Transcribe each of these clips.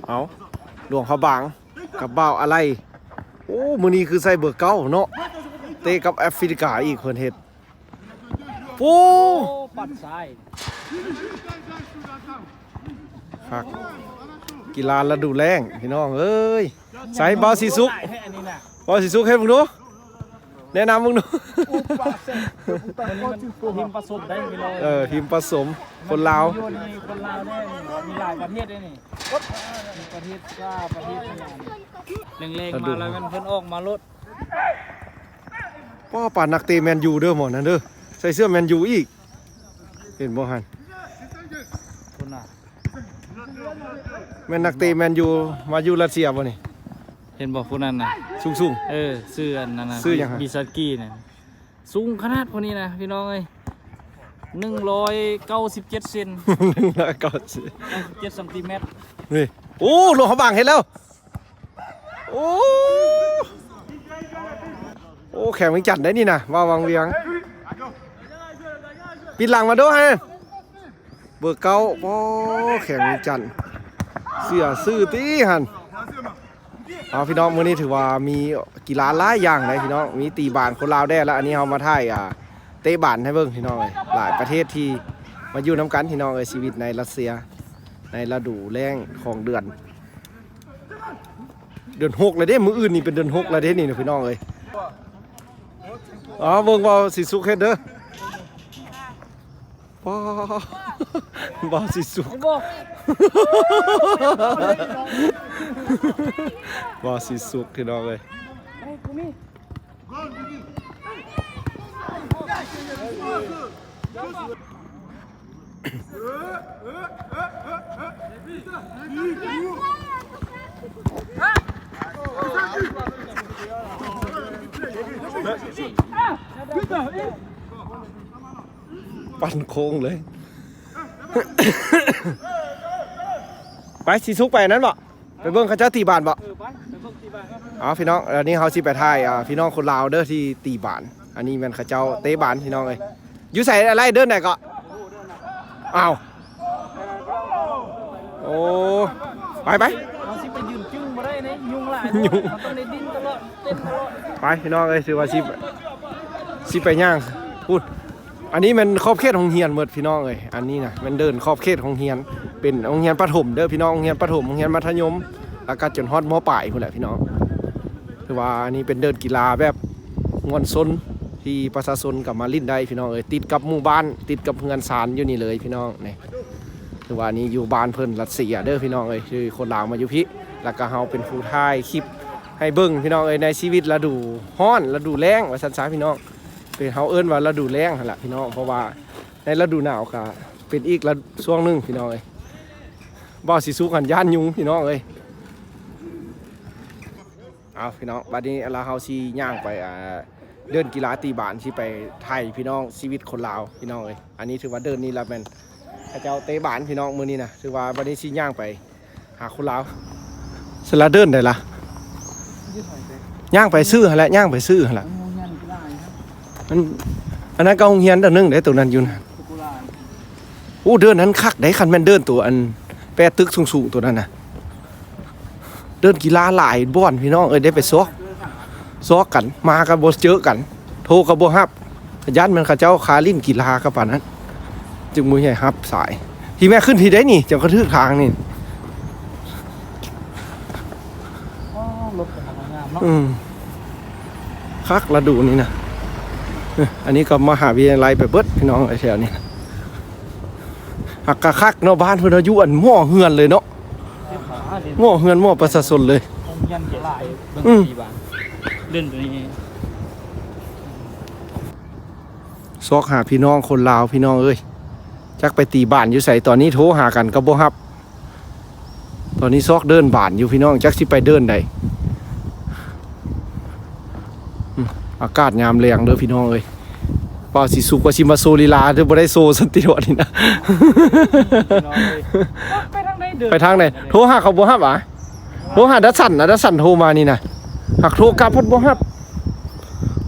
ເອົາ ຫຼວງພະບາງ ກັບບ່າວອາໄລ. ໂອ້ ມື້ນີ້ຄືໃສ່ເບີເກົ້າເນາະ ເຕະກັບແອຟຣິກາອີກ ເພິ່ນເຮັດ. ໂອ້ ໂອ້ ປັດຊ້າຍ ຄັກ ກິລາລະດູແລ້ງ ພີ່ນ້ອງເອີຍ. ໃສ່ ບ່າວສີສຸກ ບ່າວສີສຸກ ເຮັດເບິ່ງດູ ແນະນຳເບິ່ງດູ. ທີມປະສົມໄດ້ພີ່ນ້ອງ ເອີ ທີມປະສົມ ຄົນລາວ ຢູ່ໃນຄົນລາວແດ່ນີ້ ມີຫຼາຍປະເທດເດ້ນີ້ ມີປະເທດຊາ ປະເທດຫຍັງ ແລງໆມາແລ້ວແມ່ນເພິ່ນອອກມາໂລດ. ປ້າ ປານນັກເຕະແມນຢູເດີ ໝໍນັ້ນເດີ ໃສ່ເສື້ອແມນຢູອີກ ເຫັນບໍ່ຫັ້ນ? ພຸ້ນນະ ແມ່ນນັກເຕະແມນຢູ ມາຢູ່ຣັດເຊຍບໍ່ນີ້? ເຫັນບໍ່ຜູ້ນັ້ນນະ ສູງໆ ເອີ ຊື່ອັນນັ້ນນະ ຊື່ຫຍັງ? ບິຊັກກີນະ ສູງຂະໜາດຜູ້ນີ້ນະ ພີ່ນ້ອງເອີຍ ໜຶ່ງຮ້ອຍເກົ້າສິບເຈັດເຊັນ ໜຶ່ງຮ້ອຍເກົ້າສິບ ເກົ້າສິບເຈັດຊັງຕີແມັດ ນີ້. ໂອ້ ຫຼວງພະບາງເຮັດແລ້ວ. ໂອ້ ໂອ້ ແຂວງວຽງຈັນໄດ໋ນີ້ນະ ວ່າວັງວຽງ ປິດຫຼັງມາໂດຫັ້ນ ເບີເກົ້າ. ໂອ້ ແຂວງວຽງຈັນ ເສື້ອຊື່ຕິຫັ້ນ. ເອົາ ພີ່ນ້ອງ ມື້ນີ້ຖືວ່າມີກິລາຫຼາຍຢ່າງໃດ໋ພີ່ນ້ອງ ມີຕີບານຄົນລາວແດ່ ແລ້ວອັນນີ້ເຮົາມາຖ່າຍ ອ່າ ເຕະບານໃຫ້ເບິ່ງພີ່ນ້ອງເອີຍ. ຫຼາຍປະເທດທີ່ມາຢູ່ນຳກັນພີ່ນ້ອງເອີຍ ຊີວິດໃນຣັດເຊຍ ໃນລະດູແລ້ງຂອງເດືອນ ເດືອນຫົກແລ້ວເດ້ ມື້ອື່ນນີ້ເປັນເດືອນຫົກແລ້ວເດ້ນີ້ພີ່ນ້ອງເອີຍ. ເອົາ ເບິ່ງບ່າວສີສຸກເຮັດເດີ ປ້າ ບ່າວສີສຸກ ເຫັນບໍ່ ບ່າວສີສຸກ ພີ່ນ້ອງເອີຍ. ປັ່ນໂຄ້ງເລີຍ. ໄປ ສີສຸກໄປນັ້ນບໍ່? ໄປເບິ່ງເຂົາເຈົ້າຕີບານບໍ່? ເອີ ໄປ ໄປເບິ່ງຕີບານກ່ອນ. ເອົາ ພີ່ນ້ອງ ດຽວນີ້ເຮົາຊິໄປຖ່າຍ ອ່າ ພີ່ນ້ອງຄົນລາວເດີທີ່ຕີບານ. ອັນນີ້ແມ່ນເຂົາເຈົ້າເຕະບານພີ່ນ້ອງເອີຍ. ຢູ່ໃສ? ອາໄລ ເດີນໃດເກາະ? ອ້າວ ໂອ້ ໄປ ໄປ ເຮົາຊິໄປຢືນຈຶ່ງບໍ່ໄດ້ເດ້ ຍຸງຫຼາຍ ຍຸງ ເຮົາຕ້ອງໄດ້ດີ້ນຕະຫຼອດ ເຕັ້ນຕະຫຼອດ. ໄປ ພີ່ນ້ອງເອີຍ ຖືວ່າຊິ ຊິໄປຍ່າງພຸ້ນ. ອັນນີ້ແມ່ນຂອບເຂດໂຮງຮຽນໝົດພີ່ນ້ອງເອີຍ. ອັນນີ້ນະແມ່ນເດີ່ນຂອບເຂດໂຮງຮຽນ ເປັນໂຮງຮຽນປະຖົມເດີພີ່ນ້ອງ ໂຮງຮຽນປະຖົມ ໂຮງຮຽນມັດທະຍົມ ແລ້ວກໍຈົນຮອດ ມ.ປາຍ ພຸ້ນແຫຼະພີ່ນ້ອງ. ຖືວ່າອັນນີ້ເປັນເດີ່ນກິລາແບບມວນຊົນ ທີ່ປະຊາຊົນກໍມາຫຼິ້ນໄດ້ພີ່ນ້ອງເອີຍ. ຕິດກັບໝູ່ບ້ານ ຕິດກັບເຮືອນຊານຢູ່ນີ້ເລີຍພີ່ນ້ອງ. ນີ້ ຖືວ່ານີ້ຢູ່ບ້ານເພິ່ນ ຣັດເຊຍເດີພີ່ນ້ອງເອີຍ ທີ່ຄົນລາວມາຢູ່ພີ້. ແລ້ວກໍເຮົາເປັນຜູ້ຖ່າຍຄລິບໃຫ້ເບິ່ງພີ່ນ້ອງເອີຍ ໃນຊີວິດລະດູຮ້ອນ ລະດູແລ້ງວ່າຊັ້ນຊະພີ່ນ້ອງ. ເປັນ ເຮົາເອີ້ນວ່າລະດູແລ້ງຫັ້ນລະພີ່ນ້ອງ ເພາະວ່າໃນລະດູໜາວກະເປັນອີກລະ ຊ່ວງໜຶ່ງພີ່ນ້ອງເອີຍ. ບ່າວສີສຸກຫັ້ນຢ້ານຍຸງພີ່ນ້ອງເອີຍ. ເອົາ ພີ່ນ້ອງ ບັດນີ້ລະເຮົາຊິຍ່າງໄປ ອ່າ ເດີ່ນກິລາຕີບານ ຊິໄປຖ່າຍພີ່ນ້ອງຊີວິດຄົນລາວພີ່ນ້ອງເອີຍ. ອັນນີ້ຖືວ່າເດີ່ນນີ້ລະແມ່ນເຂົາເຈົ້າເຕະບານພີ່ນ້ອງ ມື້ນີ້ນະ. ຖືວ່າບັດນີ້ຊິຍ່າງໄປ ຫາຄົນລາວ. ສະລະເດີ່ນໃດລະ? ຍ່າງໄປຊື່ຫັ້ນແຫຼະ ຍ່າງໄປຊື່ຫັ້ນລະ. ມັນ ອັນນັ້ນກໍໂຮງຮຽນຕົວໜຶ່ງເດ້ ຕົວນັ້ນຢູ່ນັ້ນ. ໂອ້ ເດີ່ນນັ້ນຄັກໄດ໋ ຄັນແມ່ນເດີ່ນຕົວອັນແປະຕຶກສູງໆ ຕົວນັ້ນນະ. ເດີ່ນກິລາຫຼາຍບ່ອນພີ່ນ້ອງເອີຍ ໄດ້ໄປຊອກ ຊອກກັນ ມາກໍບໍ່ເຈີກັນ ໂທກໍບໍ່ຮັບ. ຢ້ານແມ່ນເຂົາເຈົ້າຄາຫຼິ້ນກິລາກັບປານນັ້ນ ຈຶ່ງບໍ່ໃຫ້ຮັບສາຍ. ພີ້ແມ່ຂຶ້ນພີ້ໄດ໋ນີ້ ຈັ່ງກະຖືກທາງນີ້. ອໍ ລົດກໍງາມເນາະ. ອືມ ຄັກລະດູນີ້ນະ. ເອີ ອັນນີ້ກໍມະຫາວິທະຍາໄລໄປເບິດພີ່ນ້ອງເອີຍ ແຖວນີ້ນະ. ຫາກກະຄັກເນາະ ບ້ານເພິ່ນເນາະ ຢູ່ອັນໝໍ້ເຮືອນເລີຍເນາະ. ໝໍ້ເຮືອນ ໝໍ້ປະຊາຊົນເລີຍ. ໂຮງຮຽນກໍຫຼາຍ ເບິ່ງ ອືມ ດີວ່າ ເດີ່ນຕົວນີ້. ຊອກຫາພີ່ນ້ອງຄົນລາວພີ່ນ້ອງເອີຍ ຈັກໄປຕີບານຢູ່ໃສ. ຕອນນີ້ໂທຫາກັນກໍບໍ່ຮັບ. ຕອນນີ້ຊອກເດີ່ນບານຢູ່ພີ່ນ້ອງ ຈັກຊິໄປເດີ່ນໃດ. ອືມ ອາກາດຍາມແລງເດີພີ່ນ້ອງເອີຍ. ບ່າວສີສຸກວ່າຊິມາໂຊລີລາ ແຕ່ບໍ່ໄດ້ໂຊຊັ້ນຕິດອດນີ້ນະ. ພີ່ນ້ອງເອີຍ ໄປທາງໃດເດີ່ນ ໄປທາງໃດ? ໂທຫາເຂົາບໍ່ຮັບຫວາ? ໂທຫາດັດສັນນະ ດັດສັນໂທມານີ້ນະ ຫາກໂທກັບພັດບໍ່ຮັບ.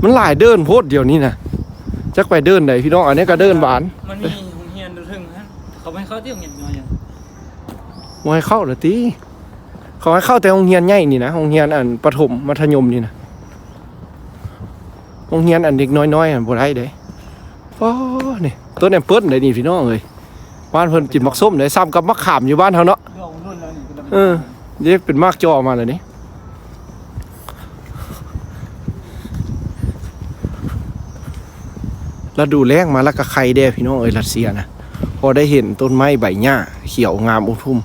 ມັນຫຼາຍເດີ່ນໂພດດຽວນີ້ນະ ຈັກໄປເດີ່ນໃດພີ່ນ້ອງ. ອັນນີ້ກໍເດີ່ນບານ ມັນມີໂຮງຮຽນຢູ່ເທິງຫັ້ນ ເຂົາບໍ່ໃຫ້ເຂົ້າຕິ ໂຮງຮຽນນ້ອຍ ບໍ່ໃຫ້ເຂົ້າລະຕິ. ເຂົາໃຫ້ເຂົ້າແຕ່ໂຮງຮຽນໃຫຍ່ນີ້ນະ ໂຮງຮຽນອັນປະຖົມ ມັດທະຍົມນີ້ນະ ໂຮງຮຽນອັນເດັກນ້ອຍໆຫັ້ນບໍ່ໄດ້ເດ້. ໂອ້ ນີ້ຕົ້ນແອບເປິ້ນໄດ໋ນີ້ພີ່ນ້ອງເອີຍ. ບ້ານເພິ່ນກິນໝາກສົ້ມໄດ໋ ສ່ຳກັບໝາກຂາມຢູ່ບ້ານເຮົາເນາະ. ເອີ ເດ້ ເປັນໝາກຈໍ່ອອກມາແລ້ວນີ້. ລະດູແລ້ງມາລະກະໄຄແດ່ພີ່ນ້ອງເອີຍ ຣັດເຊຍນະ ພໍໄດ້ເຫັນຕົ້ນໄມ້ໃບຫຍ້າຂຽວງາມອຸທຸມ.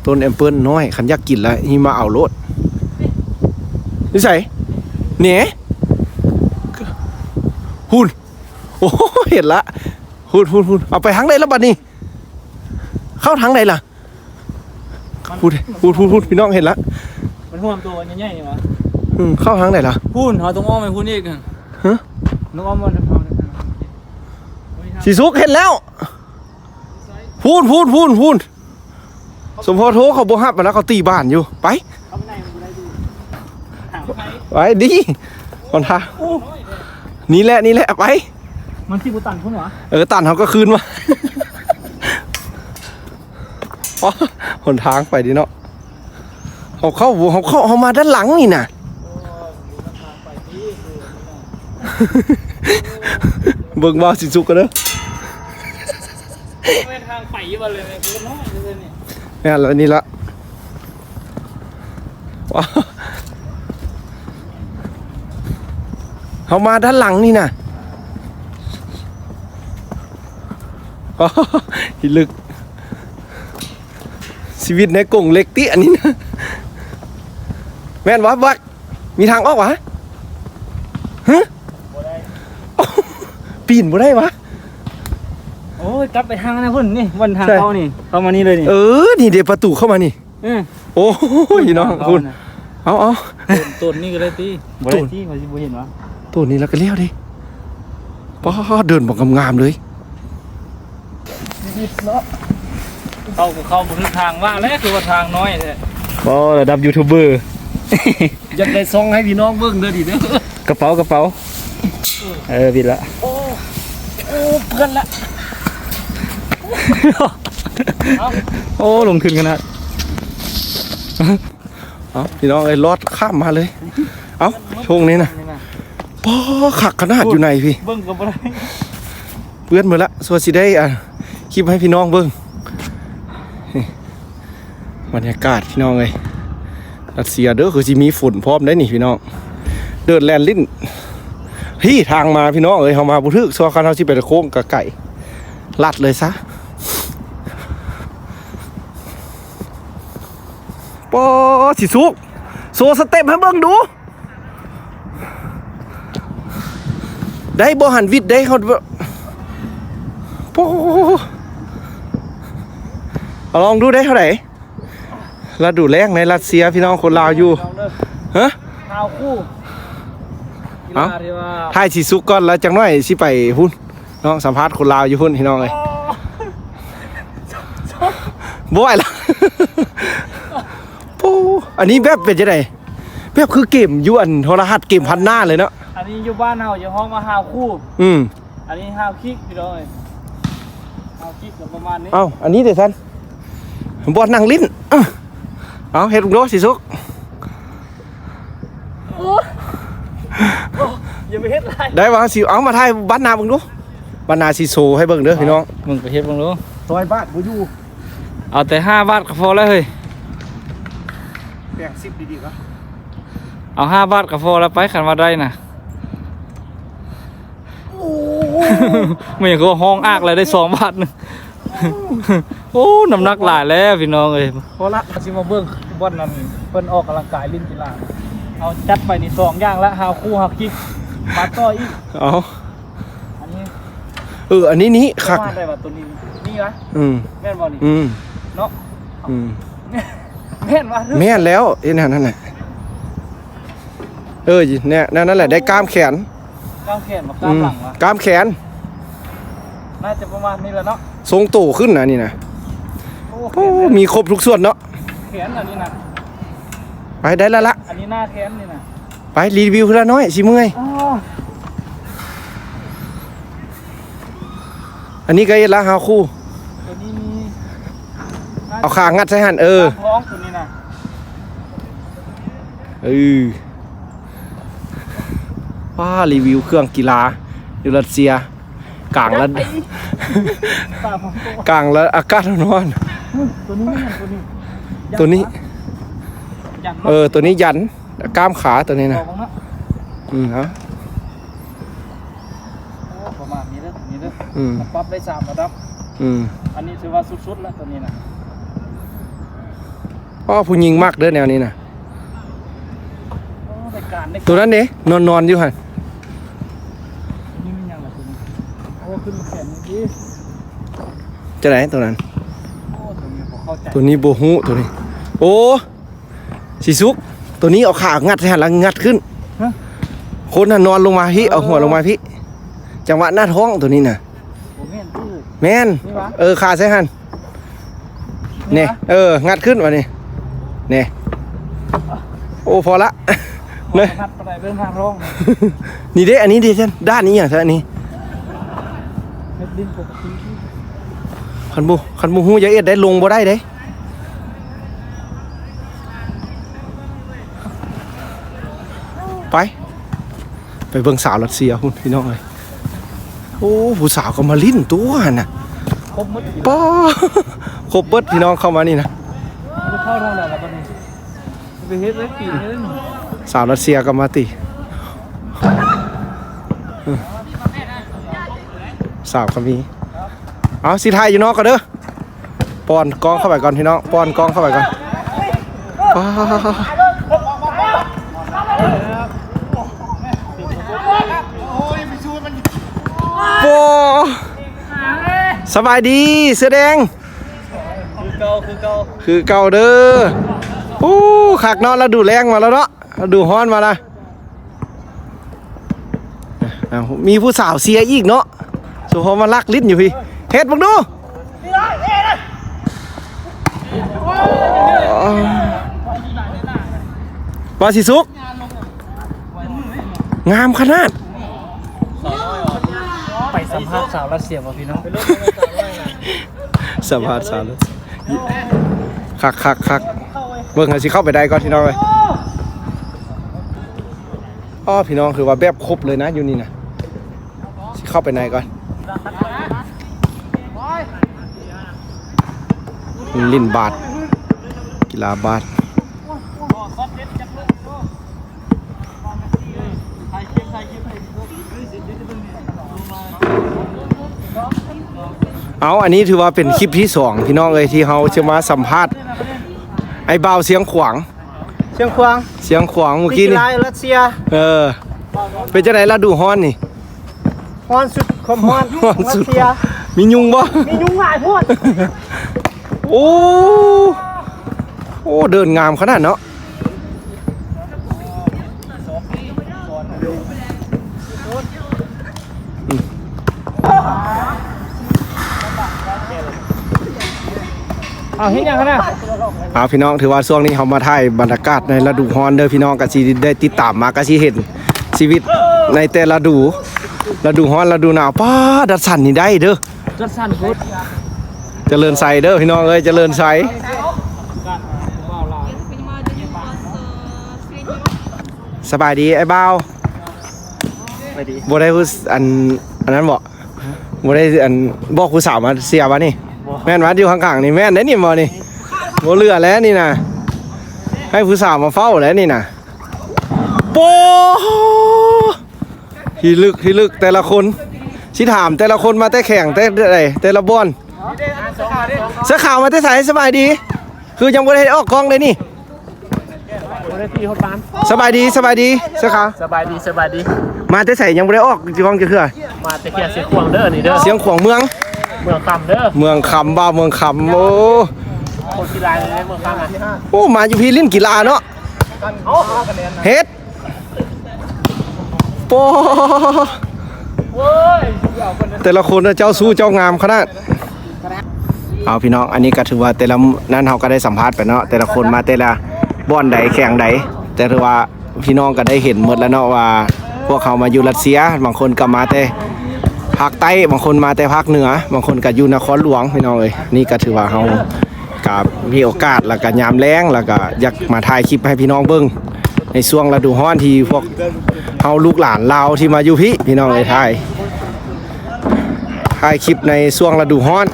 ຕົ້ນແອບເປິ້ນນ້ອຍ ຄັນຢາກກິນລະຫິມະເອົາໂລດ. ຢູ່ໃສ? ແໜ ພຸ້ນ. ໂອ້ ເຫັນລະ. ພຸ້ນໆໆ ເອົາໄປທາງໃດລະບັດນີ້? ເຂົ້າທາງໃດລະ? ພຸ້ນ ພຸ້ນໆໆ ພີ່ນ້ອງເຫັນລະ. ມັນຮ່ວມໂຕໃຫຍ່ໆນີ້ຫວາ? ອືມ ເຂົ້າທາງໃດລະ? ພຸ້ນ ເຮົາຕ້ອງອ້ອມໄປພຸ້ນອີກ. ຮະ? ຕ້ອງອ້ອມບ່ອນທາງເຮົານີ້. ສີສຸກ ເຫັນແລ້ວ. ພຸ້ນໆໆໆ. ສົມພໍໂທເຂົາບໍ່ຮັບຫັ້ນນະ ເຂົາຕີບ້ານຢູ່. ໄປ ໄປດີ ຫົນທາງ. ນີ້ແຫຼະ ນີ້ແຫຼະ ໄປ. ມັນຊິບໍ່ຕັນພຸ້ນຫວາ? ເອີ ຕັນເຮົາກໍຄືນມາ. ອໍ ຫົນທາງໄປດີເນາະ. ເຮົາເຂົ້າ ເຮົາເຂົ້າ ເຮົາມາດ້ານຫຼັງນີ້ນະ. ເບິ່ງບ່າວສີສຸກກັນເດີ. ແມ່ນທາງໄປຢູ່ບໍ່ເລີຍ ແມ່ນລະ ນີ້ລະ. ເຮົາມາດ້ານຫຼັງນີ້ນະ. ພິລຶກ ຊີວິດໃນກົງເຫຼັກຕິອັນນີ້ນະ. ແມ່ນຫວາບັກ? ມີທາງອອກຫວາ? ຮະ? ບໍ່ໄດ້ ປີນບໍ່ໄດ້ຫວາ? ໂອ້ຍ ກັບໄປທາງນັ້ນພຸ້ນ ນີ້ບ່ອນທາງເຂົ້ານີ້ ເຂົ້າມານີ້ເລີຍນີ້. ເອີ ນີ້ເດ ປະຕູເຂົ້າມານີ້. ເອີ ໂອ້ຍ ພີ່ນ້ອງ ພຸ້ນ. ເອົາໆ ຕົ້ນນີ້ກໍໄດ້ຕິ. ບໍ່ໄດ້ຕິ ຂ້ອຍຊິບໍ່ເຫັນຫວາ? ຕົ້ນນີ້ລະກໍແລ້ວເດ້. ປ້າ ເດີນບັກງາມໆເລີຍ. ເຂົ້າກໍເຂົ້າບໍ່ຖືກທາງ ວ່າແລ້ວຄືວ່າທາງນ້ອຍແທ້. ບໍ່ ລະດັບຢູທູບເບີ ຢາກໄດ້ຊ່ອງໃຫ້ພີ່ນ້ອງເບິ່ງເດີນີ້ເດີ. ກະເປົາ ກະເປົາ. ເອີ ບິດລະ. ໂອ້ ໂອ້ ເປື້ອນລະ. ເອົ້າ ໂອ້ ລົງທຶນຂະໜາດ. ເອົ້າ ພີ່ນ້ອງເອີຍ ລອດຂ້າມມາເລີຍ. ເອົ້າ ໂຊ່ງນີ້ນະ ປ້າ ຄັກຂະໜາດຢູ່ໃນພີ້. ເບິ່ງກໍບໍ່ໄດ້ ເປື້ອນໝົດລະ. ສ່ວນຊິໄດ້ ອ່າ ຄລິບໃຫ້ພີ່ນ້ອງເບິ່ງ. ນີ້ ບັນຍາກາດພີ່ນ້ອງເອີຍ ຣັດເຊຍເດີ ຄືຊິມີຝົນພ້ອມໄດ໋ນີ້ພີ່ນ້ອງ. ເດີນແລ່ນຫຼິ້ນ ພີ້ທາງມາພີ່ນ້ອງເອີຍ ເຮົາມາບໍ່ຖືກ. ຊົ່ວຄັນເຮົາຊິໄປໂຄ້ງກະໄກ ລັດເລີຍຊະ. ປາ ຊິສຸກ ໂຊສະເຕັບໃຫ້ເບິ່ງດູ ໄດ້ບໍ່ຫັ້ນ? ວິດໄດ້ເຮົາ ໂອ້ ເອົາລອງດູໄດ້ເທົ່າໃດ? ລະດູແລ້ງໃນຣັດເຊຍ ພີ່ນ້ອງຄົນລາວຢູ່ ຮະ? ຮາວຄູ່ ກິລາທີ່ວ່າ ຖ່າຍຊິສຸກກ່ອນ ແລ້ວຈັກໜ້ອຍຊິໄປພຸ້ນ. ເນາະ ສຳພາດຄົນລາວຢູ່ພຸ້ນພີ່ນ້ອງເອີຍ. ອໍ ບໍ່ໄຫວລະ. ໂອ້ ອັນນີ້ແບບເປັນຈັ່ງໃດ? ແບບຄືເກມຢູ່ອັນໂທລະທັດ ເກມພັນໜ້າເລີຍເນາະ. ອັນນີ້ຢູ່ບ້ານເຮົາຈະຮ້ອງວ່າຮາວຄູ່. ອືມ ອັນນີ້ຮາວຄິກພີ່ນ້ອງເອີຍ ຮາວຄິກກໍປະມານນີ້. ເອົ້າ ອັນນີ້ເດຊັ້ນ ບ່ອນນັ່ງຫຼິ້ນ. ເອົ້າ ເຮັດເບິ່ງດູຊິສຸກ. ໂອ້ ຢ່າໄປເຮັດຫຼາຍ ໄດ້ວ່າຊິເອົາມາຖ່າຍບັດໜ້າເບິ່ງດູ. ບັດໜ້າຊິໂຊໃຫ້ເບິ່ງເດີພີ່ນ້ອງ. ເບິ່ງໄປເຮັດເບິ່ງດູ. ຮ້ອຍບາດບໍ່ຢູ່ ເອົາແຕ່ຫ້າບາດກໍພໍແລ້ວເຮີ້ຍ. ແບ່ງສິບດີໆ ວະ ເອົາຫ້າບາດກໍພໍແລ້ວໄປ ຄັນວ່າໄດ້ນະ. ໂອ້ ແມ່ນກໍຮ້ອງອາກແລ້ວ ໄດ້ສອງບາດໜຶ່ງ. ໂອ້ ນ້ຳໜັກຫຼາຍແລ້ວພີ່ນ້ອງເອີຍ. ພໍລະ ຊິມາເບິ່ງບ່ອນນັ້ນ ເພິ່ນອອກກຳລັງກາຍຫຼິ້ນກິລາ. ເອົາ ຈັດໄປນີ້ສອງຢ່າງລະ ຮາວຄູ່ ຮາວຄິກ ມາຕໍ່ອີກ. ເອົາ ອັນນີ້ ເອີ ອັນນີ້ນີ້ຄັກ ໄດ້ວ່າໂຕນີ້ ນີ້ວະ. ອືມ ແມ່ນບໍ່ນີ້? ອືມ ເນາະ. ອືມ ແມ່ນວະ? ແມ່ນແລ້ວ ເຮັດແນວນັ້ນແຫຼະ. ເອີ ແນວ ແນວນັ້ນແຫຼະ ໄດ້ກ້າມແຂນ. ກ້າມແຂນບໍ່? ກ້າມຫຼັງວະ? ອືມ ກ້າມແຂນ ໜ້າຈະປະມານນີ້ແຫຼະເນາະ. ຊົງໂຕຂຶ້ນນະນີ້ນະ. ໂອ້ ໂອ້ ແຂນ ມີຄົບທຸກສ່ວນເນາະ ແຂນອັນນີ້ນະ. ໄປ ໄດ້ແລ້ວລະ ອັນນີ້ໜ້າແຂນນີ້ນະ. ໄປ ຣີວິວເທື່ອລະໜ້ອຍ ຊິເມື່ອຍ. ອໍ ອັນນີ້ກໍເຮັດລະ ຮາວຄູ່ ໂຕນີ້ມີ ເອົາຂາງັດໃສ່ຫັ້ນ. ເອີ ຕາມທ້ອງໂຕນີ້ນະ. ເອີ ວ້າ ຣີວິວເຄື່ອງກິລາຢູ່ຣັດເຊຍ ກາງລະ ກາງລະອາກາດຮ້ອນ. ຕົວນີ້ແມ່ນຫຍັງ? ຕົວນີ້ ຕົວນີ້ ຍັນເນາະ ເອີ ຕົວນີ້ຍັນ ກ້າມຂາຕົວນີ້ນະ. ອືມ ເອົາ ໂອ້ ປະມານນີ້ເດີ ນີ້ເດີ. ອືມ ປັບໄດ້ສາມລະດັບ. ອືມ ອັນນີ້ຖືວ່າສຸດໆແລ້ວ ຕົວນີ້ນະ. ອໍ ຜູ້ຍິງມັກເດີແນວນີ້ນະ. ໂອ້ ໄດ້ການ ໄດ້ການ. ຕົວນັ້ນເດ ນອນໆຢູ່ຫັ້ນ. ນີ້ແມ່ນຫຍັງລະຕົວນີ້? ໂອ້ ຂຶ້ນແຂນນີ້ຕິ ຈັ່ງໃດຕົວນັ້ນ? ໂອ້ ຕົວນີ້ບໍ່ເຂົ້າໃຈ ຕົວນີ້ບໍ່ຮູ້ຕົວນີ້. ໂອ້ ສີສຸກ ຕົວນີ້ເອົາຂາງັດໃສ່ຫັ້ນ ແລ້ວງັດຂຶ້ນ. ຮະ? ຄົນຫັ້ນນອນລົງມາພີ້ ເອີ ເອົາຫົວລົງມາພີ້ ຈັງຫວະໜ້າທ້ອງຕົວນີ້ນະ. ບໍ່ແມ່ນຕິ? ແມ່ນ. ນີ້ຫວາ? ເອີ ຄາໃສ່ຫັ້ນ. ນີ້ຫວາ? ນີ້ ເອີ ງັດຂຶ້ນບາດນີ້ ນີ້. ໂອ້ ພໍລະ ນີ້ເດ້ ອັນນີ້ເດ້ ດ້ານນີ້ຫຍັງຊະອັນນີ້? ເຮັດດິນປົກກະຕິ. ຄັນບໍ່ ຄັນບໍ່ຮູ້ຢ່າເຮັດໄດ້ ລົງບໍ່ໄດ້ເດ້. ໄປ ໄປເບິ່ງສາວຣັດເຊຍພຸ້ນພີ່ນ້ອງເອີຍ. ໂອ້ ຜູ້ສາວກໍມາຫຼິ້ນຕົວຫັ້ນນະ. ຄົບໝົດ ປ້າ ຄົບເບິດພີ່ນ້ອງເຂົ້າມານີ້ນະ. ເຂົ້າທາງໃດລະບັດນີ້? ໄປເຮັດໄວ້ປີໜຶ່ງ. ສາວຣັດເຊຍກໍມາຕິ ສາວກໍມີ. ເອົາ ຊິຖ່າຍຢູ່ນອກກ່ອນເດີ. ປ້ອນກ້ອງເຂົ້າໄປກ່ອນພີ່ນ້ອງ ປ້ອນກ້ອງເຂົ້າໄປກ່ອນ. ປ້າ ໂອ້ ສະບາຍດີເສື້ອແດງ. ຄືເກົ່າ ຄືເກົ່າ ຄືເກົ່າເດີ. ໂອ້ ຄັກເນາະ ລະດູແລ້ງມາແລ້ວເນາະ ລະດູຮ້ອນມາລະ. ເອົາ ມີຜູ້ສາວເຊຍອີກເນາະ ສົມພໍມາລັກຫຼິ້ນຢູ່ພີ້. ເຮັດເບິ່ງດູ ວ່າຊິສຸກ ງາມຂະໜາດ. ໄປສຳພາດສາວຣັດເຊຍບໍ່ພີ່ນ້ອງ? ສຳພາດສາວຣັດເຊຍ ຄັກໆໆ. ເບິ່ງ ເຮົາຊິເຂົ້າໄປໄດ້ກ່ອນພີ່ນ້ອງເອີຍ. ອໍ ພີ່ນ້ອງ ຄືວ່າແບບຄົບເລີຍນະ ຢູ່ນີ້ນະ. ຊິເຂົ້າໄປໃນກ່ອນ. ຫຼິ້ນບາດ ກິລາບາດ. ເອົາ ອັນນີ້ຖືວ່າເປັນຄລິບທີສອງ ພີ່ນ້ອງເອີຍ ທີ່ເຮົາຈະມາສຳພາດໄອ້ບ່າວຊຽງຂວາງ. ຊຽງຂວາງ ຊຽງຂວາງ ມື້ກີ້ນີ້ ນັກກິລາຣັດເຊຍ. ເອີ ເປັນຈັ່ງໃດລະດູຮ້ອນນີ້? ຮ້ອນສຸດຄວາມຮ້ອນ ຮ້ອນສຸດ. ມີຍຸງບໍ່? ມີຍຸງຫຼາຍໂພດ. ໂອ້ ໂອ້ ເດີນງາມຂະໜາດເນາະ. ອືມ ເອົາ ເຮັດຫຍັງຫັ້ນນະ? ເອົາ ພີ່ນ້ອງ ຖືວ່າຊ່ວງນີ້ເຮົາມາຖ່າຍບັນຍາກາດໃນລະດູຮ້ອນເດີພີ່ນ້ອງ ກະຊິໄດ້ຕິດຕາມມາ ກະຊິເຫັນຊີວິດໃນແຕ່ລະດູ ລະດູຮ້ອນ ລະດູໜາວ. ປ້າ ດັດສັນນີ້ໄດ້ເດີ ຈັດສັນພຸດ ຈະເລີນໄຊເດີພີ່ນ້ອງເອີຍ ຈະເລີນໄຊ. ສະບາຍດີອ້າຍບ່າວ. ສະບາຍດີ. ບໍ່ໄດ້ຜູ້ ອັນ ອັນນັ້ນບໍ່? ບໍ່ໄດ້ ອັນ ບອກຜູ້ສາວມາເຊຍວະນີ້? ບໍ່. ແມ່ນວະ? ຢູ່ຂ້າງໆນີ້ແມ່ນໄດ໋ນີ້ບໍ່ນີ້? ບໍ່ເຫຼືອແລ້ວນີ້ນະ ໃຫ້ຜູ້ສາວມາເຝົ້າແລ້ວນີ້ນະ. ໂປ້ ພິລຶກ ພິລຶກ ແຕ່ລະຄົນ ຊິຖາມແຕ່ລະຄົນມາແຕ່ແຂວງ ແຕ່ໃດ ແຕ່ລະບ່ອນ. ເສື້ອຂາວມາແຕ່ໃສ? ສະບາຍດີ. ຄືຍັງບໍ່ໄດ້ອອກກ້ອງເດ້ນີ້. ບໍ່ໄດ້ຕີຮອດບ້ານ. ສະບາຍດີ ສະບາຍດີ ເສື້ອຂາວ. ສະບາຍດີ ສະບາຍດີ. ມາແຕ່ໃສ? ຍັງບໍ່ໄດ້ອອກກ້ອງຈັກເທື່ອ. ມາແຕ່ເຂດຊຽງຂວາງເດີນີ້ເດີ. ຊຽງຂວາງເມືອງ ເມືອງຄຳເດີ. ເມືອງຄຳ ບ່າວເມືອງຄຳ. ໂອ້ ຄົນກິລາເດີເມືອງຄຳນະ. ໂອ້ ມາຢູ່ພີ້ຫຼິ້ນກິລາເນາະ. ເຮັດ ໂອ້ ແຕ່ລະຄົນນະ ເຈົ້າຊູ້ເຈົ້າງາມຂະໜາດ. ເອົາ ພີ່ນ້ອງ ອັນນີ້ກະຖືວ່າແຕ່ລະນັ້ນ ເຮົາກະໄດ້ສຳພາດໄປເນາະ ແຕ່ລະຄົນມາແຕ່ລະບ່ອນໃດແຂວງໃດ ແຕ່ຖືວ່າພີ່ນ້ອງກະໄດ້ເຫັນໝົດແລ້ວເນາະ ວ່າພວກເຮົາມາຢູ່ຣັດເຊຍ ບາງຄົນກະມາແຕ່ພາກໃຕ້ ບາງຄົນມາແຕ່ພາກເໜືອ ບາງຄົນກະຢູ່ນະຄອນຫຼວງ ພີ່ນ້ອງເອີຍ. ນີ້ກະຖືວ່າເຮົາ ກະມີໂອກາດ ແລ້ວກະຍາມແລງ ແລ້ວກະຢາກມາຖ່າຍຄລິບໃຫ້ພີ່ນ້ອງເບິ່ງ ໃນຊ່ວງລະດູຮ້ອນທີ່ພວກເຮົາລູກຫຼານລາວທີ່ມາຢູ່ພີ້ ພີ່ນ້ອງເອີຍ ຖ່າຍ ຖ່າຍຄລິບໃນຊ່ວງລະດູຮ້ອນ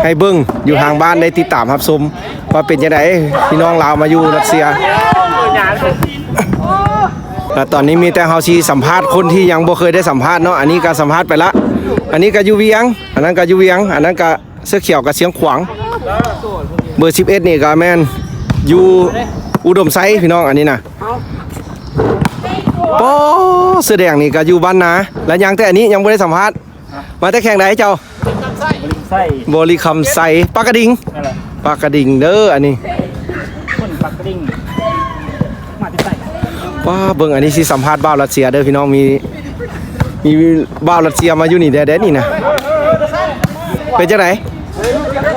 ໃຫ້ເບິ່ງຢູ່ທາງບ້ານໄດ້ຕິດຕາມຮັບຊົມວ່າເປັນຈັ່ງໃດ ພີ່ນ້ອງລາວມາຢູ່ຣັດເຊຍ. ແລະຕອນນີ້ມີແຕ່ເຮົາຊິສຳພາດຄົນທີ່ຍັງບໍ່ເຄີຍໄດ້ສຳພາດເນາະ. ອັນນີ້ກໍສຳພາດໄປລະ ອັນນີ້ກໍຢູ່ວຽງ ອັນນັ້ນກໍຢູ່ວຽງ ອັນນັ້ນກໍ ເສື້ອຂຽວກັບຊຽງຂວາງ ເບີສິບເອັດນີ້ກໍແມ່ນຢູ່ອຸດົມໄຊ ພີ່ນ້ອງ. ອັນນີ້ນະ ປໍ ເສື້ອແດງນີ້ກໍຢູ່ບ້ານນາ ແລະຍັງແຕ່ອັນນີ້ຍັງບໍ່ໄດ້ສຳພາດ. ມາແຕ່ແຂວງໃດເຈົ້າ? ບໍລິຄຳໄຊ ບໍລິຄຳໄຊ ປາກກະດິງ ນັ້ນແຫຼະ ປາກກະດິງເດີ. ອັນນີ້ ຄົນປາກກະດິງ ມາແຕ່ໃສ? ວ້າ ເບິ່ງ ອັນນີ້ຊິສຳພາດບ່າວຣັດເຊຍເດີພີ່ນ້ອງ. ມີ ມີບ່າວຣັດເຊຍມາຢູ່ນີ້ແດ່ໆ ນີ້ນະ. ເປັນຈັ່ງໃດ?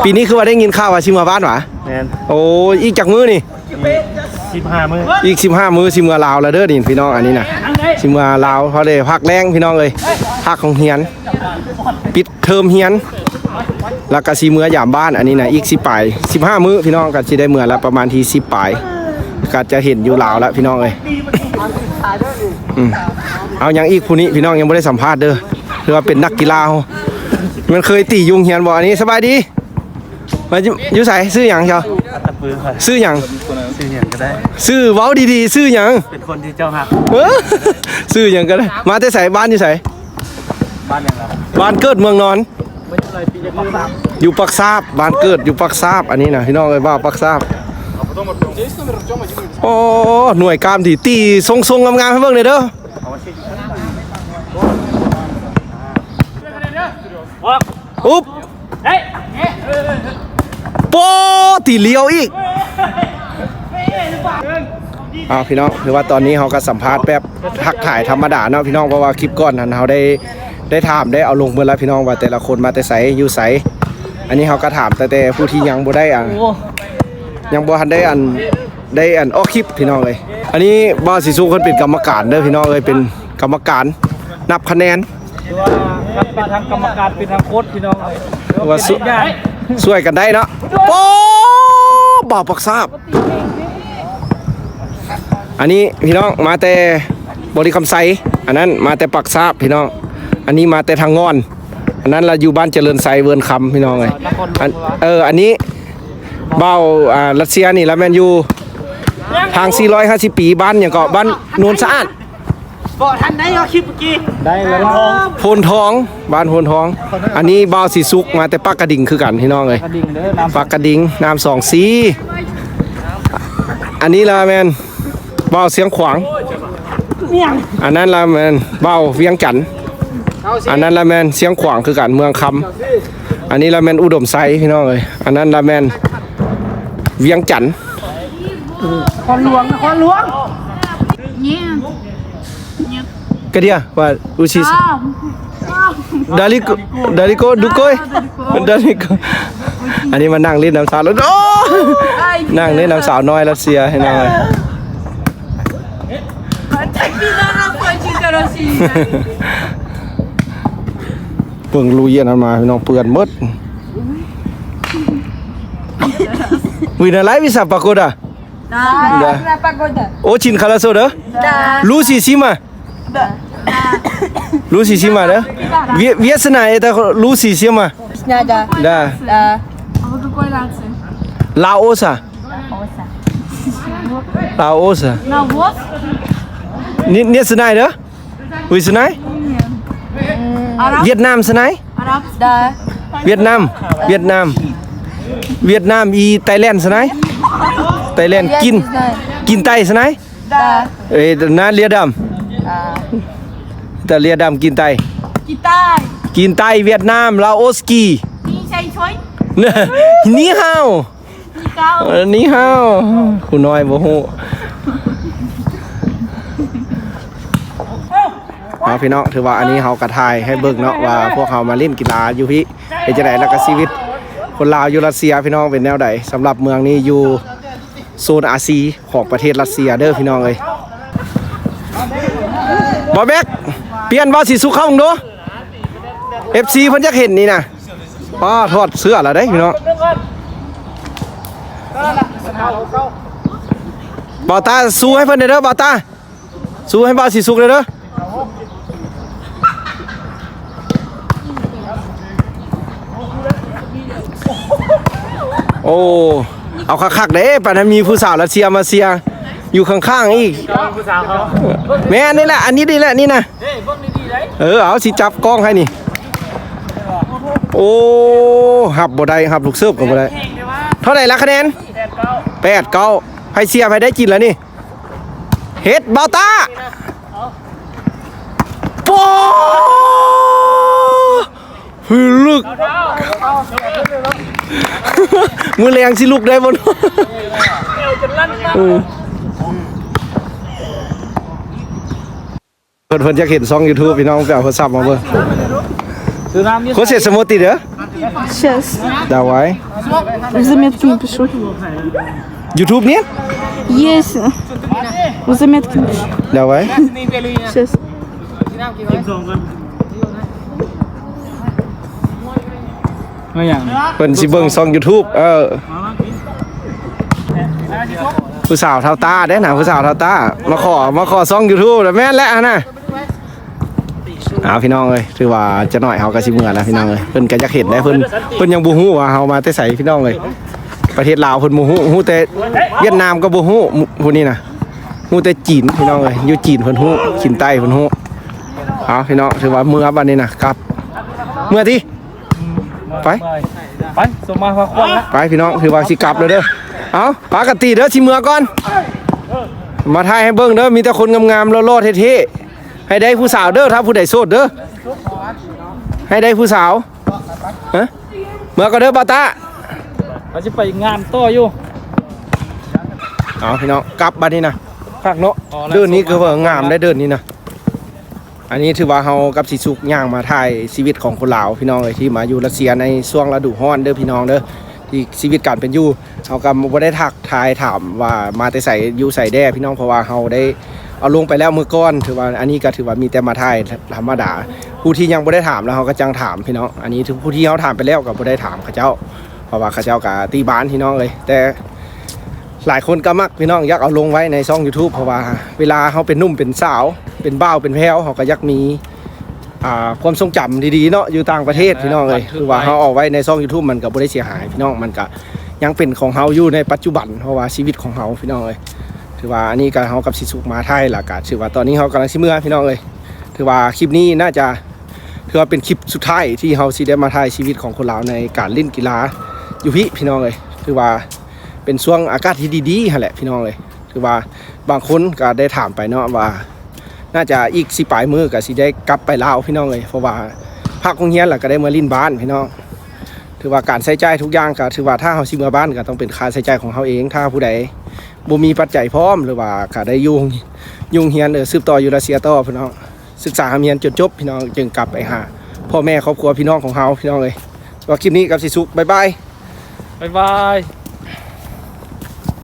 ປີນີ້ຄືວ່າໄດ້ຍິນຂ່າວວ່າຊິເມືອບ້ານຫວາ? ແມ່ນ. ໂອ້ຍ ອີກຈັກມື້ນີ້? ອີກສິບຫ້າມື້ ອີກສິບຫ້າມື້ຊິເມືອລາວແລ້ວເດີນີ້ພີ່ນ້ອງ. ອັນນີ້ນະ ຊິເມືອລາວ ເພາະໄດ້ພັກແລ້ງພີ່ນ້ອງເອີຍ ພັກໂຮງຮຽນ ປິດ ເທີມຮຽນ ແລ້ວກະຊິເມືອຢາມບ້ານ. ອັນນີ້ນະ ອີກສິບປາຍ ສິບຫ້າມື້ພີ່ນ້ອງ ກະຊິໄດ້ເມືອລະ ປະມານທີສິບປາຍ ກະຈະເຫັນຢູ່ລາວລະພີ່ນ້ອງເອີຍ. ອືມ ເອົາຫຍັງອີກ ຜູ້ນີ້ພີ່ນ້ອງຍັງບໍ່ໄດ້ສຳພາດເດີ ຖືວ່າເປັນນັກກິລາ ແມ່ນເຄີຍຕີຢູ່ໂຮງຮຽນບໍ່? ອັນນີ້ສະບາຍດີ ມາຢູ່ ຢູ່ໃສ? ຊື່ຫຍັງເຈົ້າ? ອັດຕະປື. ຊື່ຫຍັງ? ຊື່ຫຍັງກໍໄດ້ ຊື່ ເວົ້າດີໆ ຊື່ຫຍັງ? ເປັນຄົນທີ່ເຈົ້າຮັກ. ເອີ ຊື່ຫຍັງກໍໄດ້. ມາແຕ່ໃສ? ບ້ານຢູ່ໃສ? ບ້ານຫຍັງລະ? ບ້ານເກີດເມືອງນອນ ຢູ່ປາກຊາບ. ບ້ານເກີດຢູ່ປາກຊາບ. ອັນນີ້ນະ ພີ່ນ້ອງເອີຍ ບ່າວປາກຊາບ. ໂອ້ ໜ່ວຍກ້າມດີ ຕີຊົງໆ ງາມໆ ໃຫ້ເບິ່ງແດ່ເດີ. ອຸບ ໂປ້ ຕີຫຼຽວອີກ. ເອົາ ພີ່ນ້ອງ ຄືວ່າຕອນນີ້ເຮົາກໍສຳພາດແບບທັກທາຍທຳມະດາເນາະ ພີ່ນ້ອງ ເພາະວ່າຄລິບກ່ອນຫັ້ນເຮົາໄດ້ ໄດ້ຖາມ ໄດ້ເອົາລົງເບິດແລ້ວ ພີ່ນ້ອງ ວ່າແຕ່ລະຄົນມາແຕ່ໃສ ຢູ່ໃສ. ອັນນີ້ເຮົາກໍຖາມແຕ່ ແຕ່ຜູ້ທີ່ຍັງບໍ່ໄດ້ ອັນ ຍັງບໍ່ທັນໄດ້ ອັນ ໄດ້ ອັນ ອອກຄລິບ ພີ່ນ້ອງເອີຍ. ອັນນີ້ບ່າວສີສຸກເພິ່ນເປັນກຳມະການເດີ ພີ່ນ້ອງເອີຍ ເປັນກຳມະການນັບຄະແນນ. ຖືວ່າທັງເປັນທັງກຳມະການ ເປັນທັງໂຄດ ພີ່ນ້ອງເອີຍ ວ່າຊ່ວຍ ຊ່ວຍກັນໄດ້ເນາະ. ໂອ້ ບ່າວປາກຊາບ. ອັນນີ້ພີ່ນ້ອງມາແຕ່ບໍລິຄຳໄຊ ອັນນັ້ນມາແຕ່ປາກຊາບພີ່ນ້ອງ ອັນນີ້ມາແຕ່ທາງງ່ອນ ອັນນັ້ນລະຢູ່ບ້ານຈະເລີນໄຊ ເວີນຄຳ ພີ່ນ້ອງເອີຍ. ອັນ ເອີ ອັນນີ້ບ່າວ ອ່າ ຣັດເຊຍນີ້ລະແມ່ນຢູ່ທາງສີ່ຮ້ອຍຫ້າສິບປີ ບ້ານຫຍັງເກາະ ບ້ານໂນນສະອາດ. ບໍ່ທັນໄດ້ເອົາຄລິບເມື່ອກີ້ ໄດ້ແລ້ວ ໂພນທອງ ບ້ານໂພນທອງ. ອັນນີ້ບ່າວສີສຸກມາແຕ່ປາກກະດິງຄືກັນພີ່ນ້ອງເອີຍ ປາກກະດິງເດີ ປາກກະດິງ ນ້ຳສອງສີ. ອັນນີ້ລະແມ່ນບ່າວຊຽງຂວາງ ອັນນັ້ນລະແມ່ນບ່າວວຽງຈັນ ອັນນັ້ນລະແມ່ນຊຽງຂວາງຄືກັນ ເມືອງຄຳ. ອັນນີ້ລະແມ່ນອຸດົມໄຊພີ່ນ້ອງເອີຍ ອັນນັ້ນລະແມ່ນວຽງຈັນ ນະຄອນຫຼວງ ນະຄອນຫຼວງ. ກະເດຍວ່າອຸຊິ ດາລິໂກ ດາລິໂກ ດູໂກຍ ດາລິໂກ. ອັນນີ້ມານັ່ງຫຼິ້ນນຳສາວ ໂອ້ ນັ່ງຫຼິ້ນນຳສາວນ້ອຍຣັດເຊຍໃຫ້ໜ້ອຍ. ເບິ່ງລຸຍອັນນັ້ນມາ ພີ່ນ້ອງ ເປື້ອນໝົດ. Вы на лайве са погода? Да. Да. Погода. Очень хорошо, да? Да. Лучше зима. Да. Лучше зима, да? Да. Ве-, весна это лучше зима. Весна, да. Да. Да. А вы какой нации? Лаоса. Лаоса. Лаос? Не, не знаю, да? Вы знае? Араб? Вьетнам знае? Араб? Да. Вьетнам. Вьетнам. Вьетнам и Таиланд знае? Таиланд. Таиланд Кин-, знаю. Китай знае? Да. Э, на рядом. А. Это рядом Китай. Китай. Китай, Вьетнам, лаосский. Ни хау. ເອີ ນີ້ຮາວ ຜູ້ນ້ອຍບໍ່ຮູ້. ເອົາ ພີ່ນ້ອງ ຖືວ່າອັນນີ້ເຮົາກະຖ່າຍໃຫ້ເບິ່ງເນາະ ວ່າພວກເຮົາມາຫຼິ້ນກິລາຢູ່ພີ້ເປັນຈັ່ງໃດ ແລ້ວກະຊີວິດຄົນລາວຢູ່ຣັດເຊຍ ພີ່ນ້ອງ ເປັນແນວໃດ. ສຳລັບເມືອງນີ້ຢູ່ໂຊນອາຊີຂອງປະເທດຣັດເຊຍເດີ ພີ່ນ້ອງເອີຍ. ບ່າວແບັກ ປ່ຽນ ບ່າວສີສຸກເຂົ້າເບິ່ງດູ ເອັຟຊີເພິ່ນຢາກເຫັນນີ້ນະ. ປ້າ ຖອດເສື້ອລະເດ້ພີ່ນ້ອງ. ບ່າວຕາສູ້ໃຫ້ເພິ່ນແດ່ເດີ ບ່າວຕາ ສູ້ໃຫ້ບ່າວສີສຸກແດ່ເດີ. ໂອ້ ເອົາຄັກໆເດ້ ປານນັ້ນມີຜູ້ສາວຣັດເຊຍມາເຊຍຢູ່ຂ້າງໆອີກ. ແມ່ນນີ້ແຫຼະ ອັນນີ້ນີ້ແຫຼະນີ້ນະ. ເອີ ເອົາ ຊິຈັບກ້ອງໃຫ້ນີ້. ໂອ້ ຮັບບໍ່ໄດ້ ຮັບລູກເສີບກໍບໍ່ໄດ້. ເທົ່າໃດລະຄະແນນ? ແປດເກົ້າ. ໃຜເຊຍ ໃຜໄດ້ກິນລະນີ້? ເຮັດ ບ່າວຕາ. ໂປ້ ພິລຶກ ມື້ແລງຊິລຸກໄດ້ບໍ່ເນາະ? ເອີ ເພິ່ນ ເພິ່ນຢາກເຫັນຊ່ອງຢູທູບ ພີ່ນ້ອງ ໄປເອົາໂທລະສັບມາເບິ່ງ. Хочешь смотреть, да? Щас. Давай. В заметки напишу. YouTube нет? Есть. В заметки напишу. Давай. Щас. ເພິ່ນຊິເບິ່ງຊ່ອງຢູທູບ. ເອີ ຜູ້ສາວເທົ້າຕ້າເດ້ນະ ຜູ້ສາວເທົ້າຕ້າ ມາຂໍ ມາຂໍຊ່ອງຢູທູບ ແມ່ນແຫຼະຫັ້ນນະ. ເອົາ ພີ່ນ້ອງເອີຍ ຖືວ່າຈັກໜ້ອຍເຮົາກໍຊິເມືອແລ້ວ ພີ່ນ້ອງເອີຍ. ເພິ່ນກໍຢາກເຫັນແຫຼະ ເພິ່ນ ເພິ່ນຍັງບໍ່ຮູ້ວ່າເຮົາມາແຕ່ໃສ ພີ່ນ້ອງເອີຍ. ປະເທດລາວເພິ່ນບໍ່ຮູ້ ຮູ້ແຕ່ຫວຽດນາມກໍບໍ່ຮູ້ ຜູ້ນີ້ນະ ຮູ້ແຕ່ຈີນ ພີ່ນ້ອງເອີຍ. ຢູ່ຈີນເພິ່ນຮູ້ ຈີນໃຕ້ເພິ່ນຮູ້. ເອົາ ພີ່ນ້ອງ ຖືວ່າເມືອບັດນີ້ນະ ກັບ ເມືອຕິ ໄປ ໄປ ສົມມາພາຄວນລະ ໄປ ພີ່ນ້ອງ ຖືວ່າຊິກັບແລ້ວເດີ. ເອົາ ປະກະຕິເດີ ຊິເມືອກ່ອນ. ມາຖ່າຍໃຫ້ເບິ່ງເດີ ມີແຕ່ຄົນງາມໆ ຫຼໍ່ໆ ເທ່ໆ. ໃຫ້ໄດ້ຜູ້ສາວເດີ ຖ້າຜູ້ໃດໂສດເດີ ໃຫ້ໄດ້ຜູ້ສາວ. ຮະ ເມືອກ່ອນເດີ ບ່າວຕາ ເຮົາຊິໄປງານຕໍ່ຢູ່. ເອົາ ພີ່ນ້ອງ ກັບບັດນີ້ນະ ຄັກເນາະ. ເດີ່ນນີ້ຄືວ່າງາມໄດ໋ ເດີ່ນນີ້ນະ. ອັນນີ້ຖືວ່າເຮົາກັບສີສຸກຍ່າງມາຖ່າຍຊີວິດຂອງຄົນລາວ ພີ່ນ້ອງເອີຍ ທີ່ມາຢູ່ຣັດເຊຍໃນຊ່ວງລະດູຮ້ອນເດີ ພີ່ນ້ອງເດີ ທີ່ຊີວິດການເປັນຢູ່. ເຮົາກໍບໍ່ໄດ້ທັກທາຍຖາມວ່າມາແຕ່ໃສ ຢູ່ໃສແດ່ ພີ່ນ້ອງ ເພາະວ່າເຮົາໄດ້ເອົາລົງໄປແລ້ວມື້ກ່ອນ. ຖືວ່າ ອັນນີ້ກໍຖືວ່າມີແຕ່ມາຖ່າຍທຳມະດາ ຜູ້ທີ່ຍັງບໍ່ໄດ້ຖາມ ແລ້ວເຮົາກໍຈັ່ງຖາມ ພີ່ນ້ອງ. ອັນນີ້ຜູ້ທີ່ເຮົາຖາມໄປແລ້ວກໍບໍ່ໄດ້ຖາມເຂົາເຈົ້າ ເພາະວ່າເຂົາເຈົ້າກໍຕິບ້ານ ພີ່ນ້ອງເອີຍ. ແຕ່ ຫຼາຍຄົນກໍມັກ ພີ່ນ້ອງ ຢາກເອົາລົງໄວ້ໃນຊ່ອງຢູທູບ ເພາະວ່າເວລາເຮົາເປັນໜຸ່ມເປັນສາວ ເປັນບ່າວເປັນແພ້ວ ເຮົາກໍຢາກມີ ອ່າ ຄວາມຊົງຈຳດີໆເນາະ ຢູ່ຕ່າງປະເທດ ພີ່ນ້ອງເອີຍ. ຄືວ່າເຮົາເອົາໄວ້ໃນຊ່ອງຢູທູບ ມັນກໍບໍ່ໄດ້ເສຍຫາຍ ພີ່ນ້ອງ ມັນກໍຍັງເປັນຂອງເຮົາຢູ່ໃນປັດຈຸບັນ ເພາະວ່າຊີວິດຂອງເຮົາ ພີ່ນ້ອງເອີຍ. ຖືວ່າອັນນີ້ກໍເຮົາກັບສີສຸກມາໄທ ແລ້ວກໍຖືວ່າຕອນນີ້ເຮົາກຳລັງຊິເມືອ ພີ່ນ້ອງເອີຍ. ຖືວ່າຄລິບນີ້ໜ້າຈະ ຖືວ່າເປັນຄລິບສຸດທ້າຍທີ່ເຮົາຊິໄດ້ມາຖ່າຍຊີວິດຂອງຄົນລາວໃນການຫຼິ້ນກິລາຢູ່ພີ້ ພີ່ນ້ອງເອີຍ. ຖືວ່າ ເປັນຊ່ວງອາກາດທີ່ດີໆຫັ້ນແຫຼະ ພີ່ນ້ອງເອີຍ. ຖືວ່າບາງຄົນກໍໄດ້ຖາມໄປເນາະວ່າ ໜ້າຈະອີກສິບປາຍມື້ກໍຊິໄດ້ກັບໄປລາວ ພີ່ນ້ອງເອີຍ ເພາະວ່າພັກໂຮງຮຽນແລ້ວກໍໄດ້ມາຫຼິ້ນບ້ານ ພີ່ນ້ອງ. ຖືວ່າການໃຊ້ຈ່າຍທຸກຢ່າງກໍຖືວ່າ ຖ້າເຮົາຊິເມືອບ້ານກໍຕ້ອງເປັນຄ່າໃຊ້ຈ່າຍຂອງເຮົາເອງ. ຖ້າຜູ້ໃດບໍ່ມີປັດໄຈພ້ອມ ຫຼືວ່າກໍໄດ້ຢູ່ ຢູ່ໂຮງຮຽນ ເອີ ສືບຕໍ່ຢູ່ຣັດເຊຍຕໍ່ ພີ່ນ້ອງ ສຶກສາຮ່ຳຮຽນຈົນຈົບ ພີ່ນ້ອງ ຈຶ່ງກັບໄປຫາພໍ່ແມ່ຄອບຄົວພີ່ນ້ອງຂອງເຮົາ ພີ່ນ້ອງເອີຍ. ວ່າຄລິບນີ້ກັບສີສຸກ ບາຍບາຍ ບາຍບາຍ.